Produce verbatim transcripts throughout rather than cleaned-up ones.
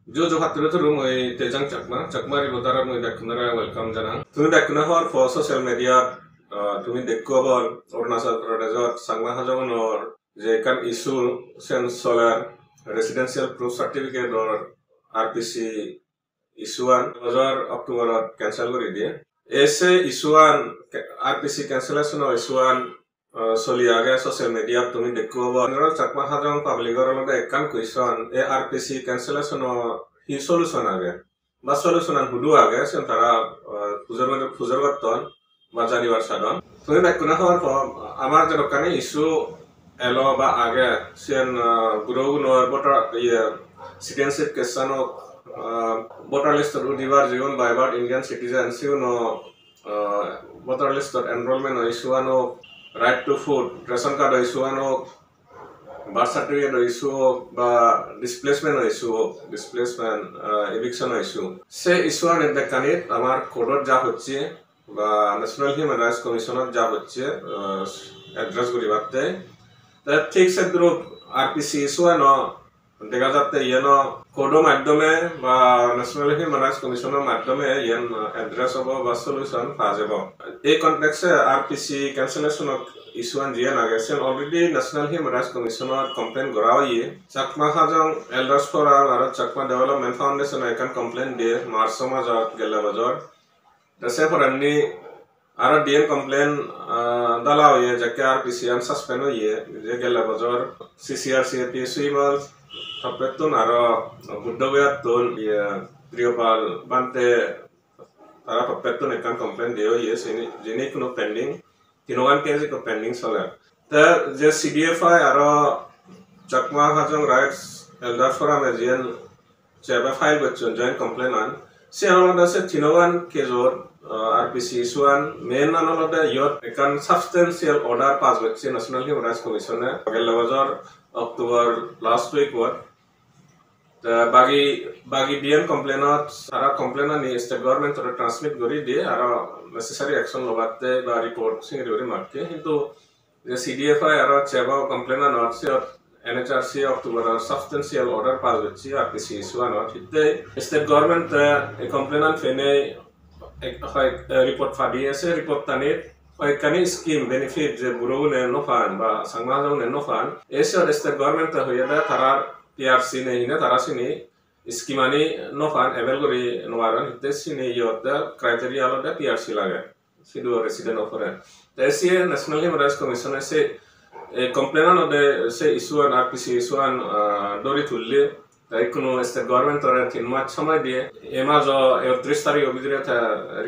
Ju ju patturu turu, mui Tejang Chakma, Chakma Reporter-ot mui bekkunore welcome janang. Tumi bekkune hobor po social media-t, ah, tumi dekko obol Arunachal Pradeshot Changma Hajongunor je ekkan issue sen soler, residential proof certificate or R P C issue-an bojor October-ot cancel guri diye. E se issue-an, R P C cancellation-o issue-an, ah, soli age social media-t, tumi dekko obo. General Chakma Hajong public-or olode ekkan question, e R P C cancellation-o hi solution age? Ba solution-an hudu age, sen tara, ah, pujor gotton, pujor gotton ba janibar sadon. Tumi bekkune hobor po, amar jedokkani issue elo ba age, siyen, ah, gurogunor voter, iye, citizenship case-an ok, ah, voter list-ot udibar jigun by birth Indian citizen, siguno, ah, voter list-ot enrollment-o issue-an ok, right to food, ration card-o issue-an ok, birth certificate-o issue ok, ba displacement-o issue ok, displacement, ah, eviction-o issue. Se issue-ani bekkanit amar court-ot ja hocche, ba National Human Rights Commission-ot ja hocche, ah, address guribatte. Te thik sedruk R P C issue-ano dega jatte iyeno court-o maddhome ba National Human Rights Commission-o maddhome iyen, ah, address obo ba solution pa jebo. Ei context-e R P C cancellation-o issue-an jiyen age, siyen already National Human Rights Commission-ot complain gora oye. Chakma Hajong Elders Forum aro Chakma Development Foundation-e ekkan complain diye March-o majot gelle bojor. Te se porendi aro diyen complain, ah, dala oye, jekke R P C-an suspend oye, je gelle bojor C C R C A P Suimal toppettun aro Buddha Vihattun, iye, Priyopal Bhante, tara toppettun ekkan complain diye oye, sini, jini ekkuno pending, tinogan case ekko pending soler. Te je C D F I aro Chakma Hajong Rights Elder Forum-e jiyen jebe file gocchon joint complaint-an, siyan olode se tinogan case-or, ah, R P C issue-an, main-an olode iyot ekkan substantial order pass gocche National Human Rights Commission-e gelle bojor October last week-ot. Te bagi, bagi diyen complaint-ot, tara complaint-ani state government-ore transmit guri diye, aro necessary action lobatte ba report singiri guri makke. Hintu je C D F I aro CHEB-o complaint-anot, siyot N H R C October-or substantial order pass gocche R P C issue-anot. Hitte state government-e ei complaint-an penei ek-, hoi, eh, report padiye, se report-tanit hoyekkani scheme benefit je burogune no pan ba Changma Hajongune no pan, ei siyot state government-e hoyede tarar P R C nei hine tara sini scheme-ani no pan, avail guri no paron, hitte sini iyotte criteria olode P R C lage, sidu resident o pore. Te siye National Human Rights Commission-e se, eh, complaint-an olode se issue-an, R P C issue-an, ah, dori tulle, te ikkunu state government-ore tin mas somoi diye, ei majo ekotris tarikho bidire te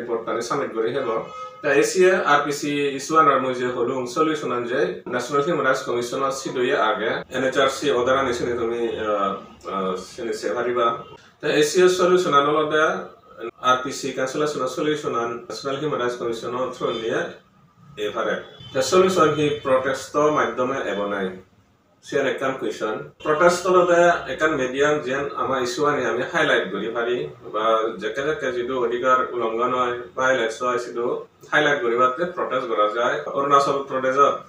report-ani submit guri hebo. Te ei siye R P C issue-anor mui je holung solution-an je National Human Rights Commission-or sidu ye age, N H R C order-ani sini tumi, ah, ah, sini sei pariba. Te ei siye solution-an olode R P C cancellation-o solution-an National Human Rights Commission-o through-ni ye ei pare. Te solution hi protest-o maddhome ebo nai? Siyan ekkan question. Protest olode ekkan medium, jiyan ama issue-ani ami highlight guri pari, ba jekke jekke jidu odhikar ulonghon oi, violence oi, sidu highlight guribatte protest gora jai. Arunachal Pradeshot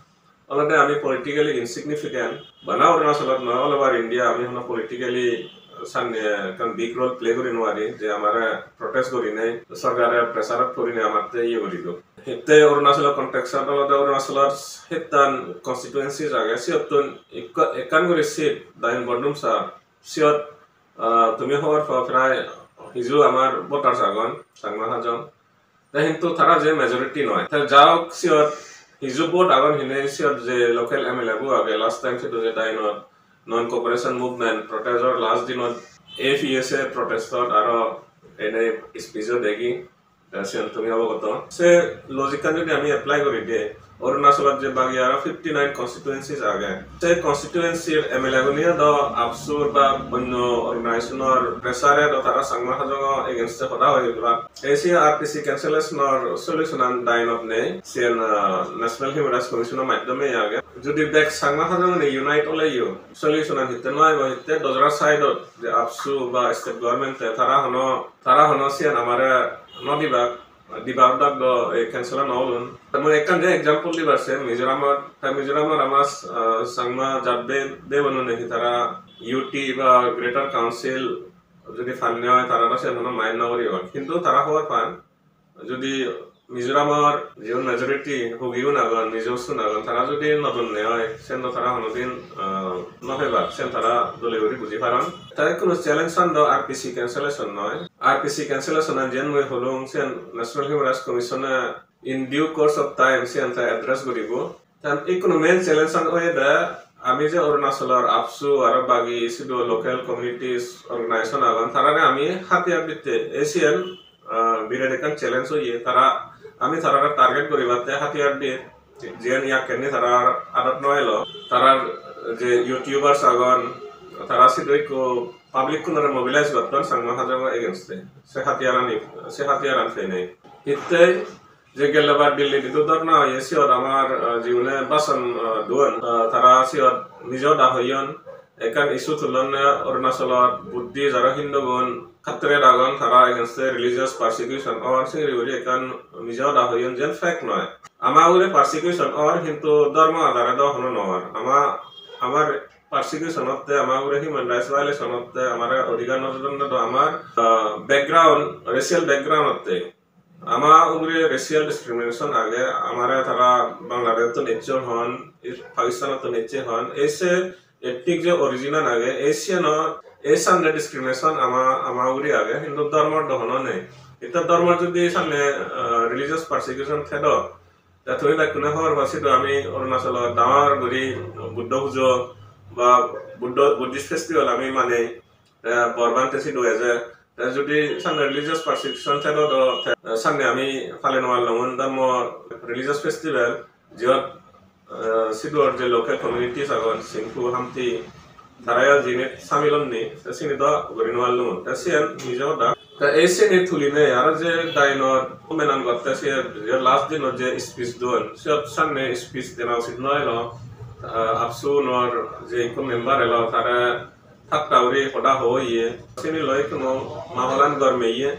olode ami politically insignificant. Bana Arunachalot noi, all over India ami hono politically sanne ekkan big role play guri no pari je amare protest gurinei sorkare pressure-ot purinei amatte iye guri do. Hitte Arunachalor context-ot olode Arunachalor hettan constituencies age, siyottun ekka-, ekkan guri seat Diyun Bordumsa, siyot, ah, tumi hobor pao prai hiju amar voters agon, Changma Hajong. Te hintu tara je majority noi. Te ja hok, siyot hiju vote agon hine, siyot je local M L A bo age, last time sidu je Diyunot non cooperation movement protest-or last dinot A P H A protest-ot aro ene speech-o degi. Te siyan tumi obogoto. Se logic-kan jodi ami apply guri de, Arunachalot je bagi aro fifty nine constituencies age, se constituency-r M L A guniyo do AAPSU-r ba onno organization-or pressure-e do tara Changma Hajong-o against-e hoda hoi pura. Ei siyan R P C cancellation-or solution-an Diyunot nei, siyan, ah, National Human Rights Commission-o maddhome age. Jodi bek Changma Hajong-une unite oleyo solution-an hitte no oibo, hitte dojora side-ot je AAPSU ba state government-e tara hono, tara hono siyan amare no dibak, diba odak do ei cancel no olun. Te mui ekkan je example dibar se Mizoramot, te Mizoramot ama, ah, Changma jat bhei, bhei bonune hi tara U T ba Greater Council judi panne oi, tara do siyen hono mind no guribak. Hintu tara hobor pan, judi Mizoramor jiun majority Hugiun agon, Mizo-un agon, tara judi no donne oi, sen do tara honodin, ah, no pebak, sen tara dole guri buji paron. Te ikkunu challenge-an do R P C cancellation noi. R P C cancellation-an jiyen mui holung, siyen National Human Rights Commission-e in due course of time siyen te address guribo. Te ikkunu main challenge-an oyede, ami je Arunachalor AAPSU aro bagi sidu local communities organization agon, tarare ami hatiyar ditte, ei siyen, ah, birat ekkan challenge oye. Tara, ami tarare target guribatte hatiyar dir, jiyen yakkenni tarar adot no elo. Tarar je YouTubers agon, tara sidu ikko public-kunore mobilize gotton Changma Hajongo against-e. Se hatiyarani, se hatiyaran peinei. Hittei je gelle bar Delhi-t idu dhorna oye, siyot amar, ah, jigune bhasan, ah, duon, ah, tara siyot Mizo hoda hoyon, ekkan issue tullonne Arunachalot Buddhist aro Hindugun khatret agon, tara against-e religious persecution or singiri guri ekkan Mizo hoda hoyon, jen fake noi. Ama ugure persecution or, hintu dhormo adare do hono no or. Ama, amar persecution otte, ama ugure human rights violation otte, amare odhikar no dodonne do amar, ah, background, racial background otte. Ama ugure racial discrimination age, amare tara Bangladesh-ottun ecche hon, Pakistan-ottun ecche hon, ei se ethnic je origin-an age, ei siyanor, ei sanne discrimination ama, ama ugure age, hintu dhormor do hono nei. Itta dhormor judi sanne, ah, religious persecution thedo, te tumi bekkune hobor pa sidu ami Arunachalot dangor guri Buddho pujo ba Buddho, Buddhist festival ami manei, te bor bhante sidu eje. Te judi sanne religious persecution thedo do, te sanne ami pale no parlungun dhormo religious festival, jiyot, eh, sidu or je local communities agon, Singpho, Hamti, tarayo jinit samil onni, te sini do guri no parlungun. Te siyen Mizo hoda. Te ei sini tulinei aro je dainor menan gotte, se je last dinot je speech duon, siyot sanne speech dena usit no elo. Ah, AAPSU-nor je ikko member elo, tare thatta guri hoda hoye. Sini loi hono maholan gormeye.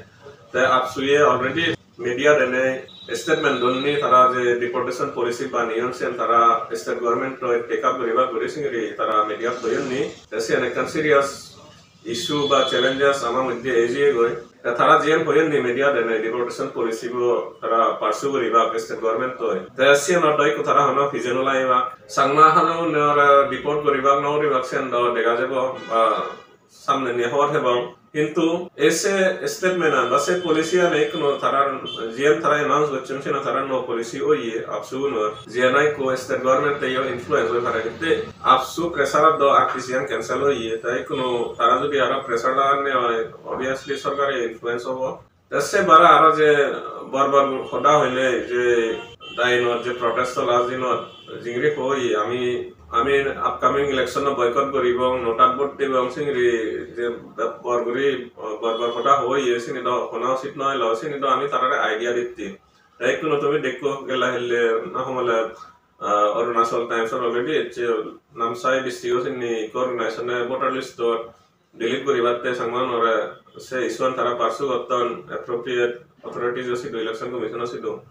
Te AAPSU-ye already media dene statement donni, tara je deportation policy baneyon, siyen tara state government-oi take up guribak guri singiri tara media-t hoyonni. Te siyen ekkan serious issue ba challenges ama moddhe ei jiyegoi. Te tara jiyen hoyonni media dene deportation policy bo tara pursue guribak state government-oi. Te siyenot do ikko tara hono pije no lagibak. Changma Hajongunore deport guribak no guribak siyen do dega jebo, ba samnedi hobor pebong. Hintu ei se statement-an ba se policy-an ikkunu tarar jiyen tara announce gocchon, siyen tara nuo policy oye AAPSU-gunor. Jiyen ikko state government-eyo influence oi pare, hitte AAPSU pressure-ot do R P C-an cancel oye, te ikkunu tara judi aro pressure laganne oi, obviously sorkare influence obo. Te se bara aro je bor bor hoda hoile je dainor je protest-o last dinot jingiri hoi, ami, ami upcoming election-o boycott guribong, notat vote dibong, singiri je bor guri bor bor hoda hoye, sini do hono usit no elo, sini do ami tarare idea ditti. Te ikkunu tumi dekko gella hille na homole, ah, Arunachal Times-ot already ecche, Namsai district-o sinni ikko organization-e voter list-ot delete guribatte Changmagunore se issue-an tara pursue gotton, appropriate authorities-o sidu, election commission-o sidu.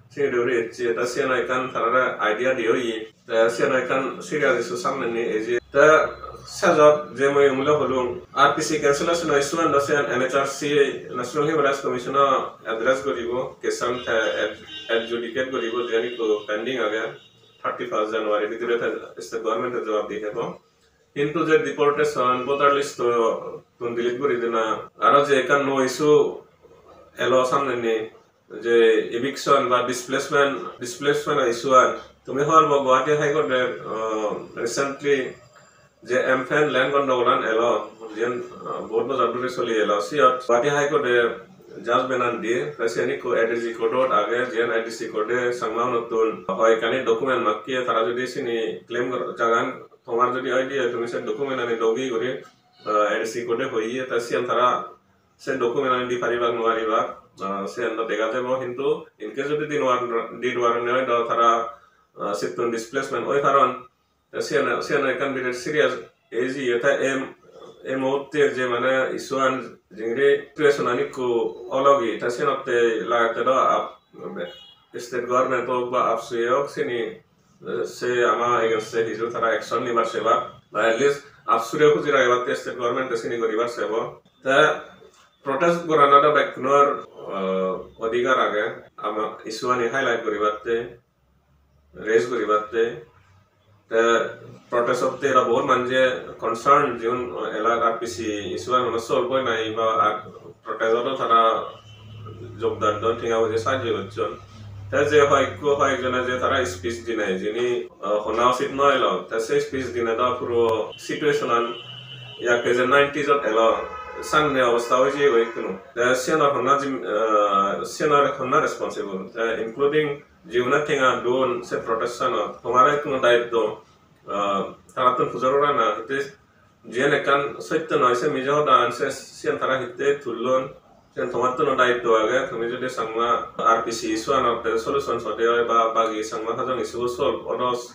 Singiri guri ecche, te siyan ekkan tarare idea diye oye. Te siyan ekkan serious issue samnendi eje. Te sejot je mui umule holung, R P C cancellation-o issue-an do siyan N H R C, National Human Rights Commission-o address guribo, case-an te ad-, adjudicate guribo, jiyan ikko pending age, thirty-first January bidire te state government-e jawab di hebo. Hintu je deportation, voter list-o tun delete guri dena, aro je ekkan nuo issue elo samnendi, je eviction ba displacement, displacement issue-an. Tumi hobor po Guwahati High Court-e, uh, recently je M-Pan land gondogol-an elo, jiyen, uh, bohut bojor dhuri soli elo, siyot Guwahati High Court-e judgment-an diye, te siyen ikko A D C court-ot age, jiyen A D C court-e Changmagunottun hoi ekkani document makke, tara judi sini claim gor-, jagan tomar judi oi de oi, tumi se document-ani dogi guri, uh, A D C court-e hoye, te siyen tara se document-ani di paribak no paribak, ah, siyen do dega jabo, hintu in case jodi di no par-, di no paronne oi do tara, ah, sittun displacement oi paron. Te siyen, siyen ekkan birat serious issue, te em, ei muhutte je mane issue-an jingiri situation-an ikko ologi, te siyenotte lagette do ap-, state government ok ba AAPSU-ye ok sini, eh, se ama against-e hiju tara action nibar sebak, ba at least AAPSU-re huji ragebatte state government-e sini guribar sebo. Te protest gorana do bekkunor, ah, odhikar age, ama issue ani highlight guribatte, raise guribatte. Te protest otte aro bahut manje concern, jiun elak R P C issue an hono solve oi nai ba ar protest ot tara jogdan don, tenga poije sahajjo gocchon. Te je hoyekko, hoyekjone je tara speech dinei, jini, ah, honna usit no elo, te se speech dinei do puro situation an yakke je nineties ot elo, sanne obosta oi jeyegoi ikkunu. Te siyanor honna jim-, ah, siyanor honna responsible, te including jiune tenga don se protest anot, tomare ikkunu daitto, ah, tarattun pujor gorana, hitte jiyan ekkan sotto noi, se mije hoda an, se, siyan tara hitte tullon, siyan tomattuno daitto age. Tumi jodi Changma R P C issue anot te solution sode oi ba bagi Changma Hajong issue solve odos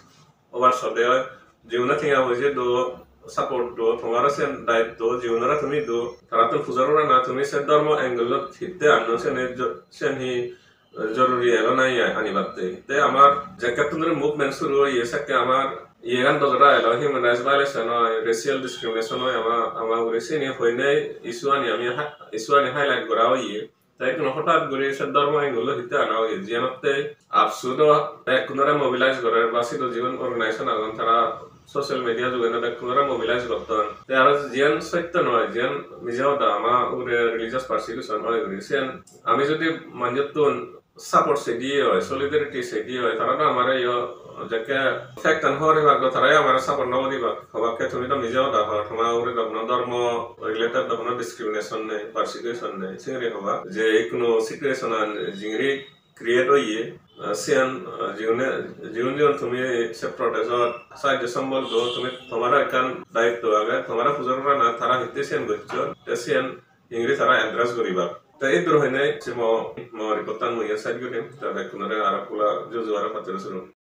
obar sode oi, jiune tenga poije do, support do, tomare siyan daitto, jiunore tumi do, tarattun pujor gorana, tumi se dhormo angle ot hitte anno, siyan jo-, siyan hi joruri elo nahi anibatte. Te amar jekkettun dhuri movement suru oye, sekke amar iyegan dojora elo, human rights violation oi, racial discrimination oi, ama, ama ugure sini hoinei issue ani ami ha-, issue ani highlight gora oye. Te ikkunu hotat guri se dhormo angle-o hitte ana oye, jiyenotte AAPSU do bekkunore mobilize gorer ba sidu jigun organization agon tara social media jugene bekkunore mobilize gotton. Te aro jiyan sotto noi, jiyan mije hoda, ama ugure religious persecution oi guri, siyan ami jodi manjottun support sedi oi, solidarity sedi oi, tara do amare yo jekke fact an hobor pebak do, tara yo amare support no guribak. Hobakke tumi do mije hoda hor, toma ugure do hono dhormo related do hono discrimination nei, persecution nei, singiri hobak. Je ikkunu situation an jingiri create oye, ah, siyan, ah, jiune, jiun jiun tumi se protest ot sahajjo sombol do, tumi, tomaro ekkan daitto age, tomare pujor gorana, tara hitte siyan gocchon, te siyan ingiri tara address guribak. Te iddur hoinei se mo, mo report an mui iyan side gurim, te bekkunore aro pula juju aro patturu suru.